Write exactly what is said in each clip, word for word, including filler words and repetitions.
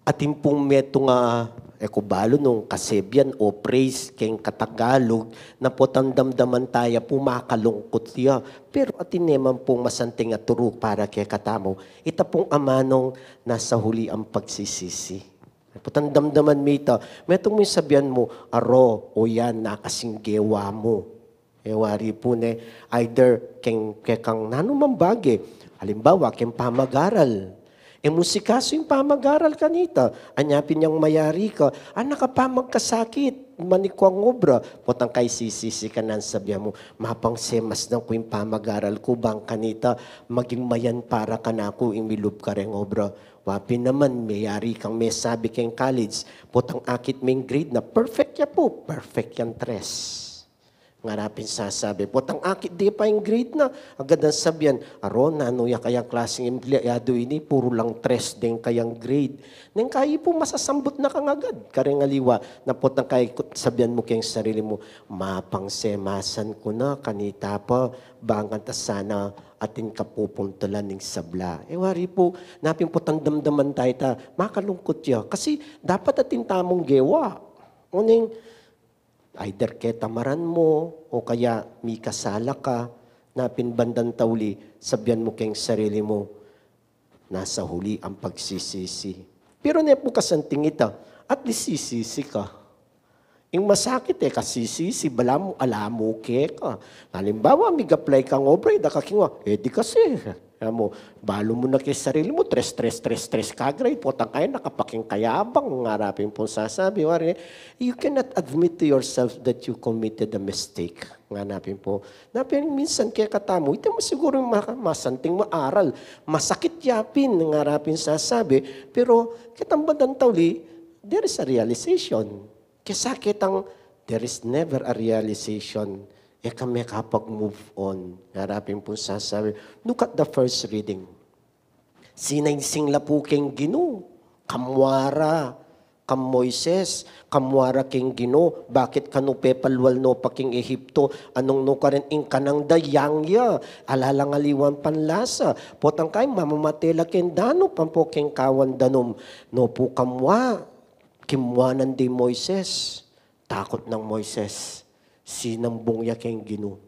Atin pung metung a, e ku balu nung kasebian o phrase keng Katagalog, na potang damdaman taya pu makalungkut ya. Pero atin naman pung masanting a turu para kekatamu. Ita pung amanung nasa huli ang pagsisisi. Potang damdaman mi ita, metung mung sabian mu, "Aro, o yan, nakasinggewa mu." E wari pu ne, either keng, kekang nanu mang bage. Alimbawa, keng pamagaral. E mu sikasu ing pamagaral kanita. Anya pin yang mayari ka, a, nakapamagkasakit, manikwang obra. Potang kaisisisi ka nang sabian mu, "Mapang semasdan ku ing pamagaral ku bang kanita maging mayan para kanaku ing milub kareng obra." Wa pin naman, mayari kang mesabi keng college, potang akit meng grade na, perfect ya pu, perfect yang tres. Ngara pin sasabi, potang akit de pa ing grade na, agad nang sabian, "Aro, nanu ya kayang klaseng empleyado ini, puru lang tres deng kayang grade." Neng kayi pu masasambut na kang agad kareng aliwa, na potang kayi sabian mu keng sarili mu, "Mapang semasan ku na kanita pa, bang kanta sana atin kapupuntulan ning sabla." E wari pu, napin potang damdaman taya ita, makalungkut ya. Kasi dapat atin tamung gewa. Uling, either ketamaran mu, o kaya mikasala ka, napin bandang tauli, sabian mu keng sarili mu, "Nasa huli ang pagsisisi." Pero ne pu kasanting ita, at least sisisi ka. Ing masakit e kasisisi, balamu ala mu keka. Alimbawa, mig-apply kang obra, e da ka kingwa, e di kasi. Amu, balu mu na keng sarili mu, tres, tres, tres, tres ka grade, potang kayi nakapaking kayabang, ngara pin pung sasabi, wari, you cannot admit to yourself that you committed a mistake. Ngana pin pu. Napin minsan kekatamu, ita mu siguru ma-, masanting mu aral. Masakit ya pin, ngara pin sasabi, pero ketang bandang tauli, there is a realization. Kesa ketang, there is never a realization. E ka mekapag-move on. Ngara pin pung sasabi, look at the first reading. Sinangsing la pu keng Ginu, kamwara kang Moises, kamwara keng Ginu, bakit kanu pepalwal no pa keng Ehipto, anung no karin ing kanang da, yang ya, ala lang aliwang panlasa, potang kayi mamamate la keng danup ampo keng kawan danum, no pu kamwa, kimwanan de i Moises, takut nang Moises, sinambung ya keng Ginu.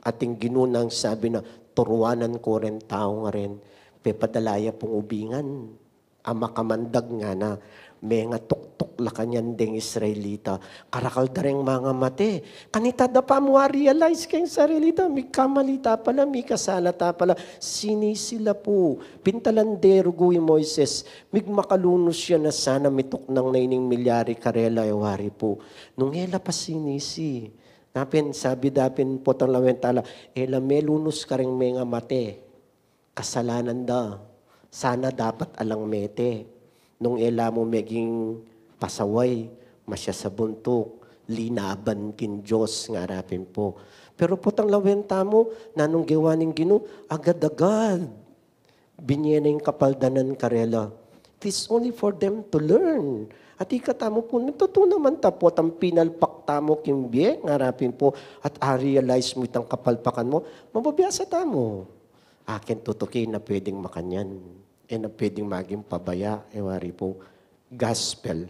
At ing Ginu nang sabi na, turuanan ko reng tau ngaren, pepadala ya pung ubingan a makamandag, ngana, mengatuktuk la kanyan deng Israelita, karakal da reng mangamate. Kanita da pa mu a-realize keng sarili da, migkamali ta pala, mikasala ta pala, sinisi la pu, pintalan de rugu i Moises, migmakalunus ya na sana mituknang na ining milyari karela, e wari pu. Nung e la pa sinisi, napin sabi da pin potang lawen ta la, e la melunus kareng mengamate. Kasalanan da. Sana dapat alang mete. Nung e la mu meging pasaway, masya sa buntuk, linaban king Dios, ngara pin pu. Pero potang lawen ta mu, nanung gewa ning Ginu, agad-agad binye na ing kapaldanan karela. It is only for them to learn. At ikatamu pu, matutu naman ta, potang pinalpak tamu king bie, ngara pin pu, at a-realize mu itang kapalpakan mu, mababiasa tamu. Akin tutuki na pwedeng makanyan. E na pwedeng maging pabaya, e wari pu, gospel.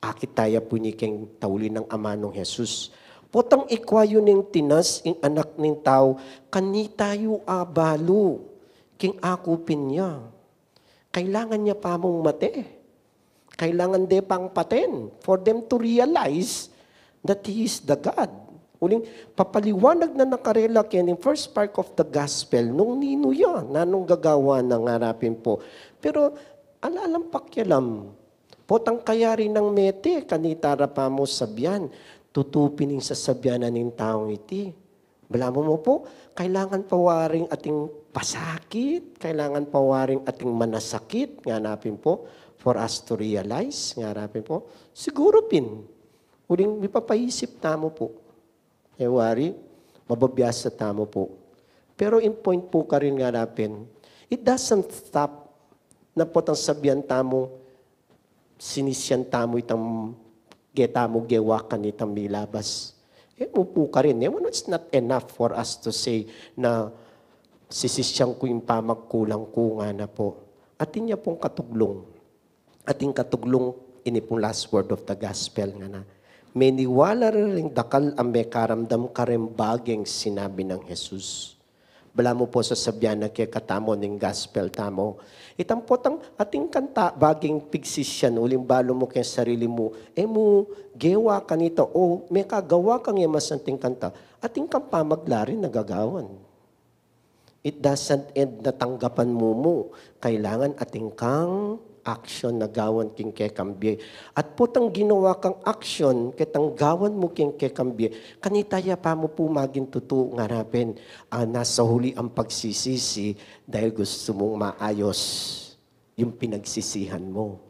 Akit taya pu ini keng tauli nang amanung Jesus. Potang ikwa yu neng tinas ing Anak ning Tau, kanita yu abalu king akupin ya. Kailangan ya pa mung mate. Kailangan de pang paten for them to realize that He is the God. Uling papaliwanag na na karela keni first part of the gospel nung ninu ya, nanung gagawan na, ngara pin pu. Pero ala lang pakialam. Potang kayari nang mete, kanita ra pa mu sabian, tutu pin ing sasabian na ning taung iti. Balamu mu pu, kailangan pa waring ating pasakit, kailangan pa waring ating manasakit, ngana pin pu, for us to realize, ngana pin pu. Siguru pin, uling mipapaisip tamu pu. E wari, mababiasa tamu pu. Pero ing point pu karin, ngana pin, it doesn't stop na potang sabian tamu, sinisian tamu itang ge-, tamu gewa kanitang milabas. E mu pu karin, e, it's not enough for us to say na sisisian ku ing pamagkulang ku, ngana pu. Atin ya pung katuglung. Ating katuglung, ini pung last word of the gospel ngana, meniwala la ring dakal a mekaramdam kareng baging sinabi nang Jesus. Balamu pu sasabian na kekatamu ning gospel tamu. Itang potang atin kang baging pigsisian, uling balu mu keng sarili mu, e mu gewa kanita o mekagawa kang e masanting kanita, atin kang pamaglarin a gagawan. It doesn't end na tanggapan mu mu. Kailangan atin kang action a gawan king kekang bie. At potang ginawa kang action ketang gawan mu king kekang bie, kanita ya pa mu pu maging tutu, ngana pin, a nasa huli ang pagsisisi dahil gusto mung maayos yung pinagsisihan mu.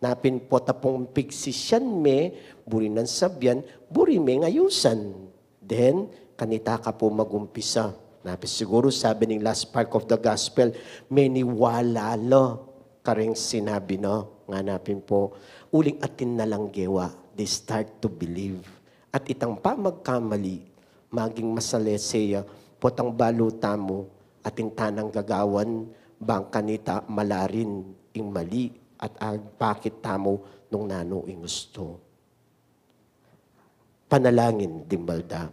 Ngana pin, pota pung pigsisian me, buri nang sabian, buri meng ayusan. Then, kanita ka pu magumpisa. Ngana pin siguru sabi ning last part of the gospel, meniwala la kareng sinabi na. Ngana pin pu, uling atin na lang gewa, they start to believe. At itang pamagkamali, maging masalese ya, potang balu tamu, atin tanang gagawan, bang kanita malarin ing mali, at agpakit tamu nung nanu ing gusto. Panalangin, dimbal da.